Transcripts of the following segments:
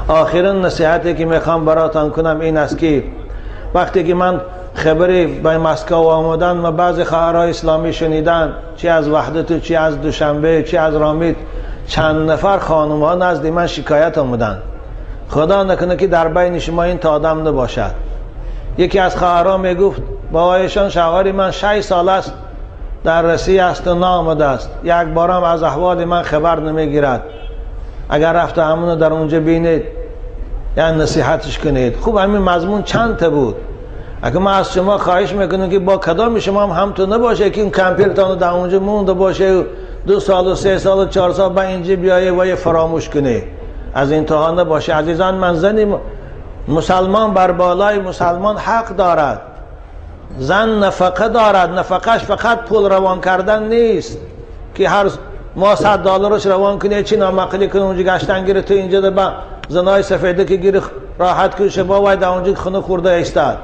آخرین نصیحتی که میخوام براتان کنم این است که وقتی که من خبری به مسکو آمدن و بعضی خواهرای اسلامی شنیدن، چی از وحدت، چی از دوشنبه، چی از رامید، چند نفر خانم ها نزد من شکایت آمدن. خدا نکنه که در بین شما این تا آدم نباشد. یکی از خواهرها میگفت بابایشان شوهری من 6 سال است در رسی است و نامده است، یک بارم از احوال من خبر نمیگیرد. اگر رفته همونو در اونجا بینید یا نصیحتش کنید. خوب همین مضمون چند تا بود. اگه من از شما خواهش میکنم که با کدام شما هم تو نباشه که اون کمپیرتان در اونجا مونده باشه 2 سال و 3 سال و 4 سال با اینجا بیایه و یه فراموش کنه. از این تا نباشه. عزیزان من، زنی مسلمان بر بالای مسلمان حق دارد. زن نفقه دارد. نفقهش فقط پول روان کردن نیست که هر ما $100 روان کنه چی نامقلی کنه اونجا گشتن گیره تو اینجا ده با زنای سفیده که گیره راحت کنه شبا وای در اونجا خونه خورده ایستاد.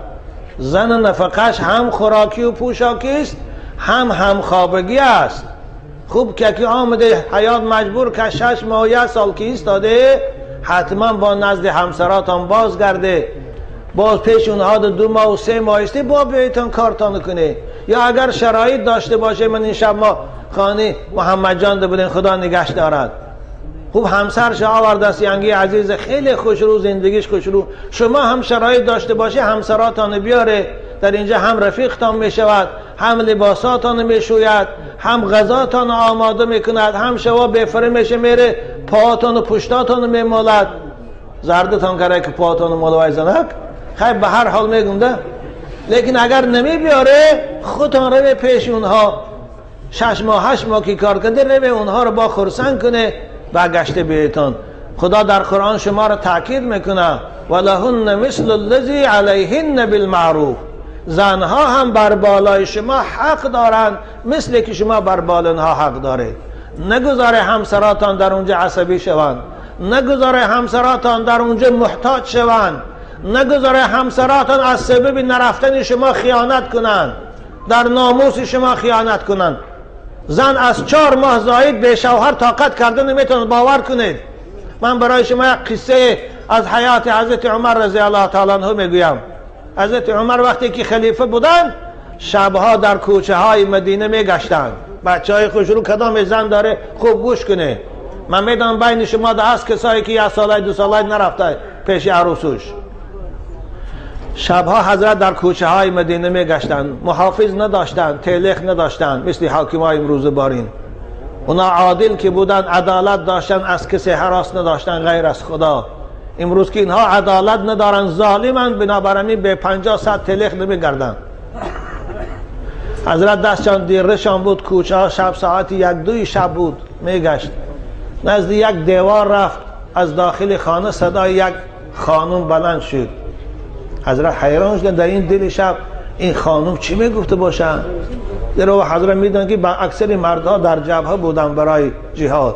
زن نفقهش هم خوراکی و پوشاکی است، هم همخوابگی است. خوب که آمده حیات مجبور که 6 ماه 1 سال که ایستاده، حتما با نزد همسراتان بازگرده، باز پیش اونها 2 ماه و 3 ماه ایسته، با بیایتان کارتان کنه. یا اگر شرایط داشته باشه، من این شب ما خانه محمد جان ده بودین، خدا نگهش دارد. خوب همسرش آورده است، ینگی عزیز خیلی خوشرو، زندگیش خوشرو. شما هم شرایط داشته باشه همسراتان بیاره در اینجا، هم رفیقتان میشود، هم لباساتان میشوید، هم غذاتان آماده میکند، هم شوا بفره میشه میره پاهاتان و پشتاتان میمالد. زردتان کرده که پاهاتان مالوای زنک. خیلی به هر حال میگم ده. لیکن اگر نمی بیاره خودتان رو پیش اونها 6 ماه 8 ماه که کار کرده، رو اونها رو با خرسند کنه و گشته بیتان. خدا در قرآن شما رو تاکید میکنه ولهن مثل الذی علیهن بالمعروف. زنها هم بر بالای شما حق دارند مثل که شما بر بالانها حق دارید. نگذاره همسراتان در اونجا عصبی شوند، نگذاره همسراتان در اونجا محتاج شوند، نگذاره همسراتان از سبب نرفتن شما خیانت کنند، در ناموس شما خیانت کنند. زن از 4 ماه زاید به شوهر طاقت کرده نمیتونه. باور کنید من برای شما یک قصه از حیات حضرت عمر رضی الله تعالی عنه میگویم. حضرت عمر وقتی که خلیفه بودند، شبها در کوچه های مدینه میگشتند. بچه های خوشرو کدام زن داره خوب گوش کنه. من میدونم بین شما ده هست کسایی که 1 ساله 2 ساله نرفته پیش عروسوش. شبها حضرت در کوچه های مدینه میگشتند. محافظ نداشتند، تلخ نداشتند مثل حاکم های امروز بارین. اونا عادل که بودن، عدالت داشتن، از کسی هراس نداشتن غیر از خدا. امروز که اینها عدالت ندارن، ظالمن، بنابراین به 50-100 تلخ نمیگردن. حضرت دستشان دیرشان بود، کوچه ها شب ساعت 1-2 شب بود، میگشت. نزد یک دیوار رفت، از داخل خانه صدای یک خانم بلند شد. حضرت حیران شدن در این دل شب این خانم چی میگفته باشن؟ در او حضرت میدونن که با اکثر مردها در جبهه بودن برای جهاد،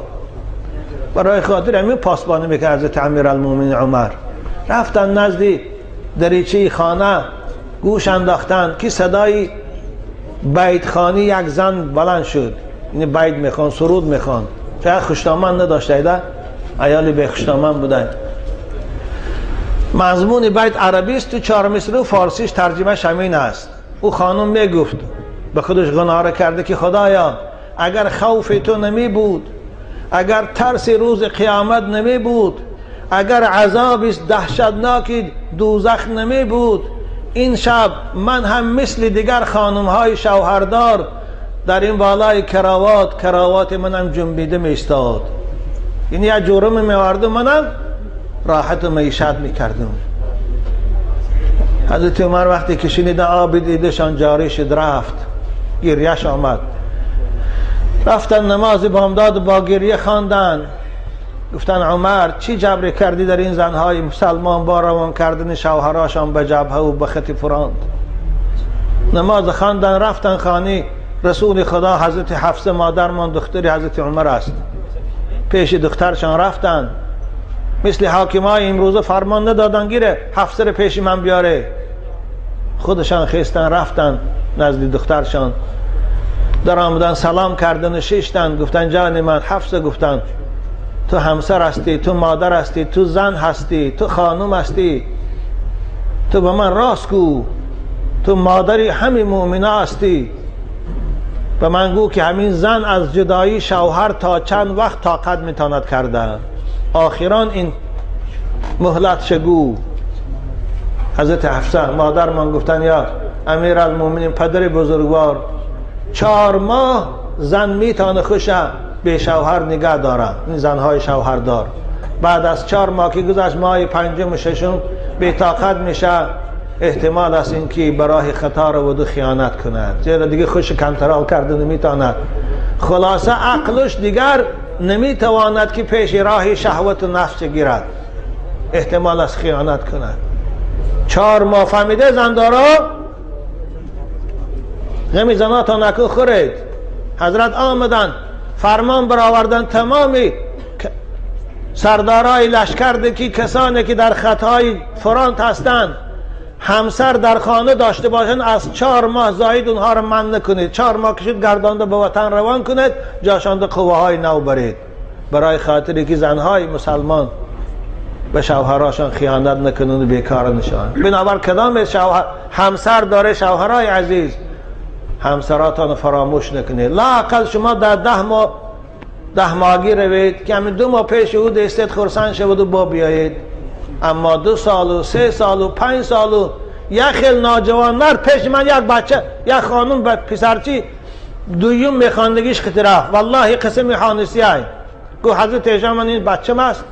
برای خاطر همین پاسبانی میکرد حضرت امیرالمومنین عمر. رفتن نزد دریچه خانه، گوش انداختن که صدای بیت خانی یک زن بلند شد. یعنی بیت میخوان، سرود میخوان. فقط خوشدامن نداشته، ایده عیالی به خوشدامن بودن. مضمون بیت عربی است، تو 4 مصرع فارسیش ترجمه همین است. او خانم میگفت به خودش غناره کرده که خدایا اگر خوف تو نمی بود، اگر ترس روز قیامت نمی بود، اگر عذاب دهشتناک دوزخ نمی بود، این شب من هم مثل دیگر خانم های شوهردار در این بالای کراوات، کراوات منم جنبیده می ایستاد. یعنی یک جرم می آوردم، منم راحت و معیشت میکردم. حضرت عمر وقتی که شنید آب دیدشان جاری شد رفت، گریهش آمد. رفتن نماز بامداد با گریه خواندن. گفتن عمر چی جبر کردی در این زنهای مسلمان با روان کردن شوهراشان به جبهه و به خط فراند؟ نماز خواندن، رفتن خانه رسول خدا حضرت حفصه مادرمان دختر حضرت عمر است. پیش دخترشان رفتن، مثل حاکمای امروزه فرمان ندادن گیره حفصه رو پیش من بیاره. خودشان خیستن رفتن نزد دخترشان، در آمدن سلام کردن و شیشتن. گفتن جان من حفصه، گفتن تو همسر هستی، تو مادر هستی، تو زن هستی، تو خانم هستی، تو به من راست گو، تو مادری همین مؤمنه هستی، به من گو که همین زن از جدایی شوهر تا چند وقت طاقت میتواند کردن، آخران این مهلت شگو. حضرت حفصه مادر من گفتن یا امیرالمومنین پدر بزرگوار، 4 ماه زن میتونه خوشه به شوهر نگه داره، این زنهای شوهردار. بعد از 4 ماه که گذشت، ماه 5 و 6 بی طاقت میشه، احتمال است اینکه برای خطا رو و خیانت کند، زیرا دیگه خوش کنترل کرده نمیتواند. خلاصه عقلش دیگر نمیتواند که پیش راه شهوت و نفس گیرد، احتمال است خیانت کند. 4 ماه فهمیده زندارا غمی زنا تا نکو خورید. حضرت آمدن فرمان برآوردن تمامی سردارای لشکر که کسانی که در خطای فرانت هستند همسر در خانه داشته باشند، از 4 ماه زاید اونها را من نکنید. 4 ماه کشید گردانده به وطن روان کنید، جاشانده قوه های نو برید، برای خاطری که زنهای مسلمان به شوهراشان خیانت نکنند و بیکار نشوند. بنابر کدام شوهر همسر داره، شوهرای عزیز همسراتان فراموش نکنید. لااقل شما در 10 ماه 10 ماهگی روید که همین 2 ماه پیش او دستت خرسند شود و با بیایید. اما 2 سال و 3 سال و 5 سال و یک خیل ناجوان مرد پیش من یک بچه یک خانم به پسرچی دویم میخواندگیش خطی رفت، والله قسم حانسی های گفت حضرت ایشان من این بچه ماست،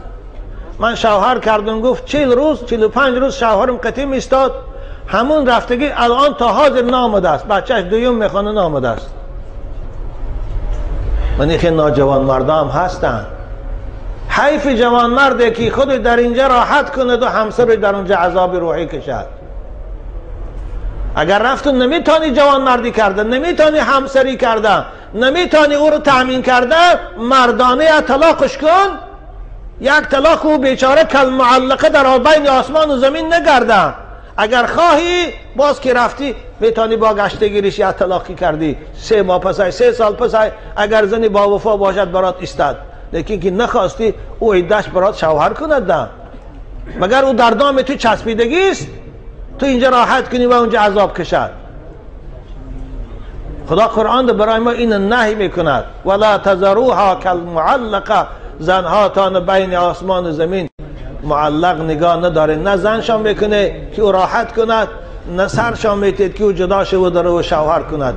من شوهر کردم. گفت 40 روز 45 روز شوهرم قطعی میستاد، همون رفتگی الان تا حاضر نامده است، بچهش دویم میخوانه نامده است. من این خیلی ناجوان مردم هستن. حیف جوان مرده که خود در اینجا راحت کند و همسر در اونجا عذاب روحی کشد. اگر رفت نمیتونی جوان مردی کرده، نمیتونی همسری کرده، نمیتونی او رو تأمین کرده، مردانه طلاقش کن. یک طلاق او بیچاره کل معلقه در بین آسمان و زمین نگرده. اگر خواهی باز که رفتی میتونی با گشتگیریش یا طلاقی کردی، 3 ماه پسای 3 سال پسای اگر زنی با وفا باشد برات استاد، لیکن که نخواستی او عدهش برات شوهر کند ده. مگر او در دام تو چسبیدگی است، تو اینجا راحت کنی و اونجا عذاب کشد. خدا قرآن برای ما این نهی میکند، ولا تذروها کالمعلقه، زنها تان بین آسمان و زمین معلق نگاه نداره، نه زنشان میکنه که او راحت کند، نه سرشان میتید که او جدا شود و شوهر کند.